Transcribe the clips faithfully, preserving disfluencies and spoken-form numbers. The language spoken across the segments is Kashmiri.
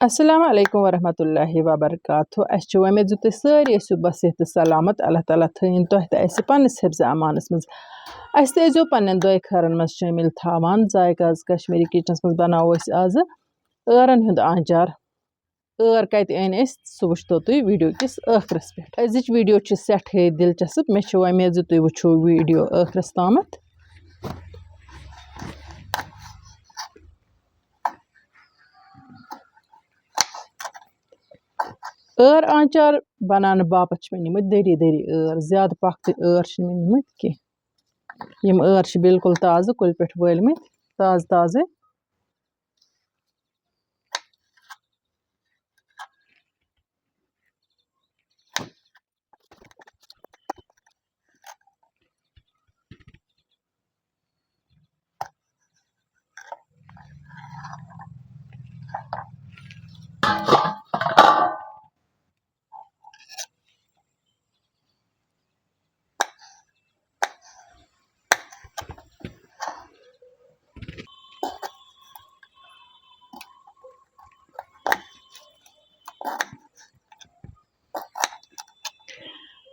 السلام علیکم ورحمۃ اللہ وبرکاتہ۔ اَسہِ چھِ وۄمید زِ تُہۍ سٲری ٲسِو بصحت تہٕ سلامت۔ اللہ تعالیٰ تھٲیِن تۄہہِ تہٕ اَسہِ پنٛنِس حفظ امانَس منٛز۔ اَسہِ تہِ ٲسۍزیو پنٛنٮ۪ن دۄے خٲرَن منٛز شٲمِل تھاوان۔ ذایقہ آز کشمیٖری کِچنَس منٛز بَناوو أسۍ آزٕ ٲرَن ہُنٛد آنٛچار۔ ٲر کَتہِ أنۍ اَسہِ، سُہ وٕچھتو تُہۍ ویٖڈیو کِس ٲخرَس پٮ۪ٹھ۔ أزِچ ویٖڈیو چھِ سٮ۪ٹھٕے دِلچسپ۔ مےٚ چھِ وۄمید زِ تُہۍ وٕچھِو ویٖڈیو ٲخرَس تامَتھ۔ ٲر آنٛچار بَناونہٕ باپَتھ چھِ مےٚ نِمٕتۍ دٔری دٔری ٲر، زیادٕ پۄختہٕ ٲر چھِنہٕ مےٚ نِمٕتۍ کینٛہہ۔ یِم ٲر چھِ بالکل تازٕ کُلہِ پٮ۪ٹھ وٲلمٕتۍ، تازٕ تازٕ۔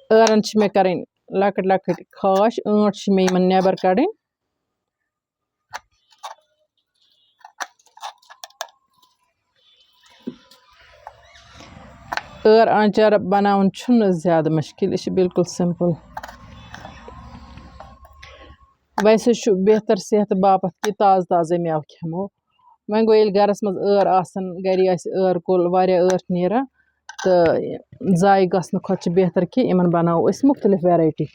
ٲرَن چھِ مےٚ کَرٕنۍ لۄکٕٹۍ لۄکٕٹۍ خاش، ٲنٛٹ چھِ مےٚ یِمَن نٮ۪بَر کَڑٕنۍ۔ ٲر آنٛچار بَناوُن چھُنہٕ زیادٕ مُشکِل، یہِ چھُ بالکل simple۔ ویسے چھُ بہتر صحتہٕ باپَتھ کہِ تازٕ تازَے مٮ۪وٕ کھٮ۪مو۔ وۄنۍ گوٚو، ییٚلہِ گَرَس منٛز ٲر آسَن، گَرِ آسہِ ٲر کُل، واریاہ ٲر چھِ نیران، تہٕ ضایع گژھنہٕ کھۄتہٕ چھُ بہتر کہِ یِمَن بَناوو أسۍ مُختٔلِف variety۔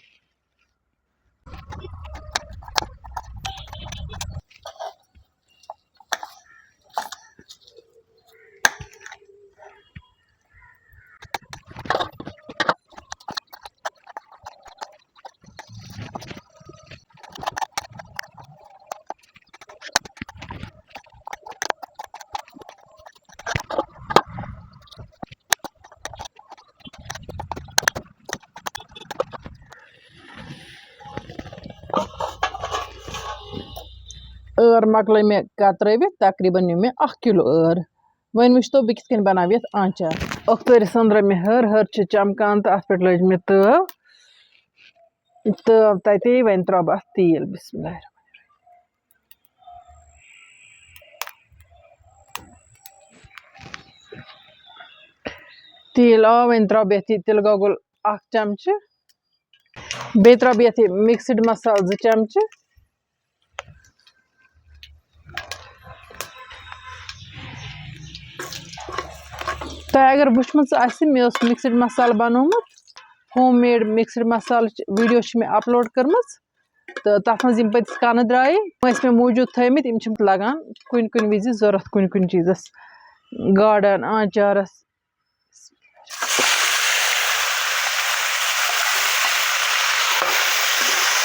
ٲر مۄکلٲے مےٚ کترٲوِتھ، تقریٖباً نیوٗ مےٚ اکھ کِلوٗ ٲر۔ وۄنۍ وٕچھتو بہٕ کِتھ کٔنۍ بناوٕ یتھ آنچار۔ ٲخٕر سٲنٛدرٲے مےٚ ہٕر، ہٕر چھِ چمکان تہٕ اتھ پٮ۪ٹھ لٲج مےٚ تٲو۔ تٲو تتے، وۄنۍ ترٛاوٕ بہٕ اتھ تیٖل۔ بسم اللہ الرحمن الرحیم۔ تیٖل آو، وۄنۍ ترٛاوٕ بہٕ یتھ یہِ تِلہٕ گۄگُل اکھ چمچہٕ۔ بیٚیہِ ترٛاوٕ بہٕ یَتھ یہِ mixed مصالہٕ زٕ چمچہٕ۔ تۄہہِ اگر وٕچھمٕژ آسہِ، مےٚ اوس mixed مصالہٕ بنوومُت، home made mixed مصالٕچ video چھِ مےٚ upload کٔرمٕژ، تہٕ تَتھ منٛز یِم پٔتِس کَنہٕ درٛایہِ، یِم ٲسۍ مےٚ موٗجوٗد تھٲیمٕتۍ، یِم چھِم لَگان کُنہِ کُنہِ وِزِ ضوٚرَتھ، کُنہِ کُنہِ چیٖزَس، گاڈَن، آنٛچارَس۔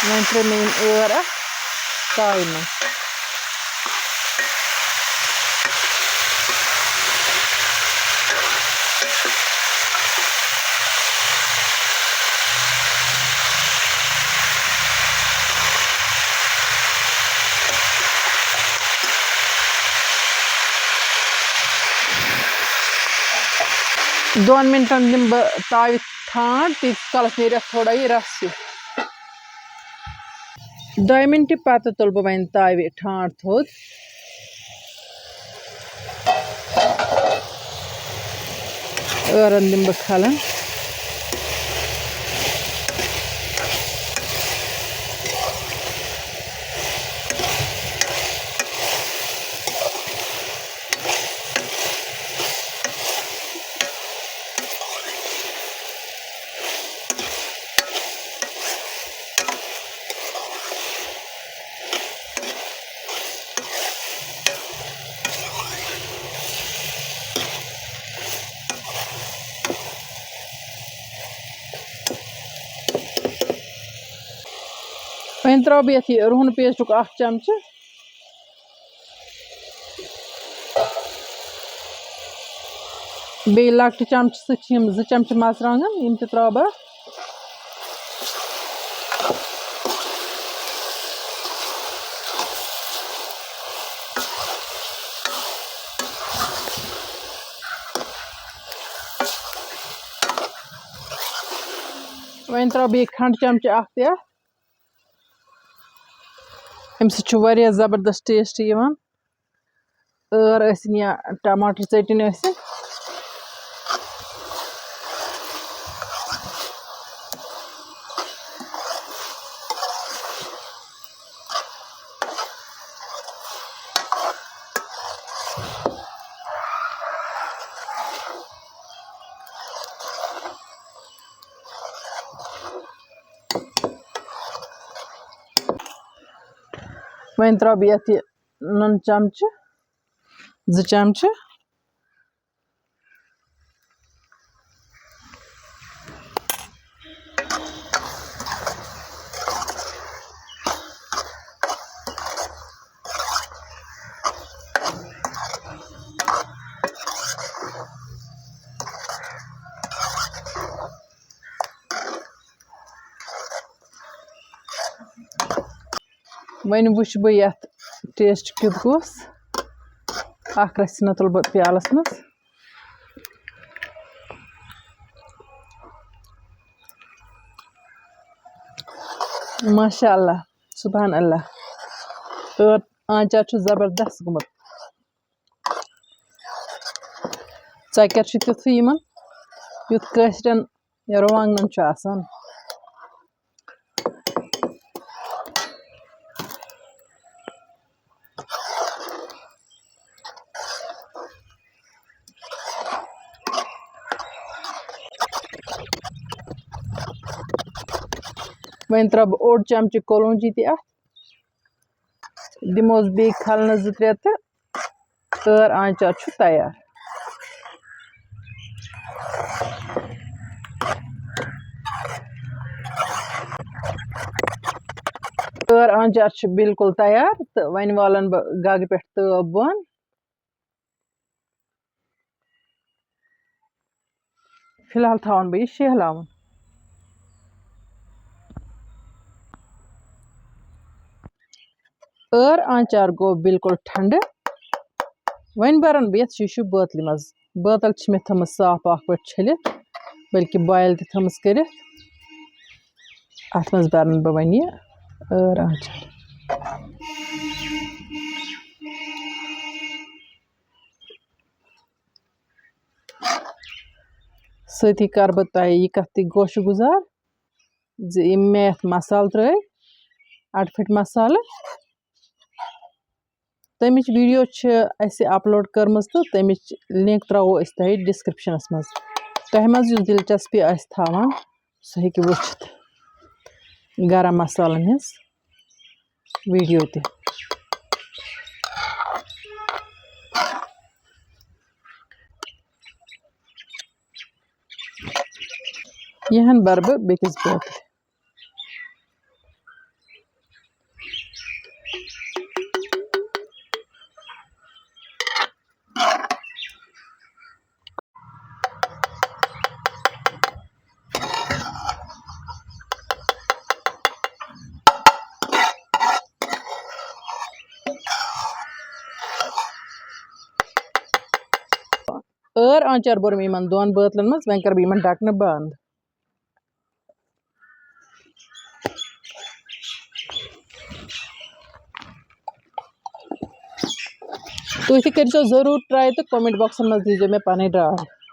وۄنۍ ترٛٲے مےٚ یِم ٲر اَتھ تایہِ منٛز۔ دۄن مِنٹَن دِمہٕ بہٕ تاوِ ٹھانٛڈ، تیٖتِس کالَس نیرِ اَتھ تھوڑا یہِ رَس ہیوٗ۔ دۄیہِ مِنٹہِ پَتہٕ تُلہٕ بہٕ وۄنۍ تاوِ ٹھانٛڈ تھوٚد۔ ٲرَن دِمہٕ بہٕ کھَلَن۔ وۄنۍ ترٛاوٕ بہٕ یَتھ یہِ رُہُن پیسٹُک اَکھ چمچہٕ۔ بیٚیہِ لۄکٹہِ چمچہٕ سۭتۍ چھِ یِم زٕ چمچہٕ مرژٕوانٛگن، یِم تہِ ترٛاوٕ بہٕ۔ وۄنۍ ترٛاوٕ بہٕ یہِ کھنٛڈ چمچہٕ اکھ تہِ اَتھ۔ اَمہِ سۭتۍ چھُ واریاہ زبردست ٹیسٹ یِوان۔ ٲر ٲسِن یا ٹماٹر ژیٚٹِنۍ ٲسِن۔ وۄنۍ ترٛاوٕ بہٕ یَتھ یہِ نُن چمچہٕ، زٕ چمچہٕ۔ وۄنۍ وٕچھِ بہٕ یَتھ ٹیسٹ کیُتھ گوٚس۔ اَکھ رَژھِ نہ تُلہٕ بہٕ پیالَس منٛز۔ ماشاء اللہ، سبحان اللہ، ٲر آنٛچار چھُ زبردست گوٚمُت۔ ژۄکیر چھُ تیُتھُے یِمن، یُتھ کٲشرٮ۪ن رُوانٛگنن چھُ آسان۔ وۄنۍ ترٛاوٕ بہٕ اوٚڑ چمچہٕ کولونجی تہِ اَتھ، دِموس بیٚیہِ کھلنہٕ زٕ ترٛےٚ تہٕ ٲر آنٛچار چھُ تیار۔ ٲر آنٛچار چھُ بالکل تیار تہٕ وۄنۍ والن بہٕ گگہٕ پٮ۪ٹھ تٲو بۄن۔ فی الحال تھاوَن بہٕ یہِ شیہلاوُن۔ ٲر آنٛچار گوٚو بالکل ٹھنڈٕ۔ وۄنۍ بَرَن بہٕ یَتھ شیٖشوٗ بٲتلہِ منٛز۔ بٲتَل چھِ مےٚ تھٲومٕژ صاف پاک پٲٹھۍ چھٔلِتھ، بلکہِ بویِل تہِ تھٲومٕژ کٔرِتھ۔ اَتھ منٛز بَرَن بہٕ وۄنۍ یہِ ٲر آنٛچار۔ سۭتی کَرٕ بہٕ تۄہہِ یہِ کَتھ تہِ گوشہِ گُزار زِ یِم مےٚ یَتھ مصالہٕ ترٛٲے، اَڑٕ پھٔٹۍ مصالہٕ، تَمِچ ویٖڈیو چھِ اَسہِ اَپلوڈ کٔرمٕژ تہٕ تَمِچ لِنک ترٛاوو أسۍ تۄہہِ ڈِسکرٛپشَنَس منٛز۔ تۄہہِ منٛز یُس دِلچَسپی آسہِ تھاوان، سُہ ہیٚکہِ وٕچھِتھ گرم مصالَن ہٕنٛز ویٖڈیو تہِ۔ یہِ ہن بَرٕ بہٕ بیٚکِس بٲتلہِ۔ ٲر آنٛچار بوٚر مےٚ یِمن دۄن بٲتلن منٛز، وۄنۍ کرٕ بہٕ یِمن ڈَکنہٕ بنٛد۔ تُہۍ تہِ کٔرۍزیو ضروٗر ٹراے تہٕ کمنٹ باکسن منٛز دیٖزیو مےٚ پنٕنۍ راے۔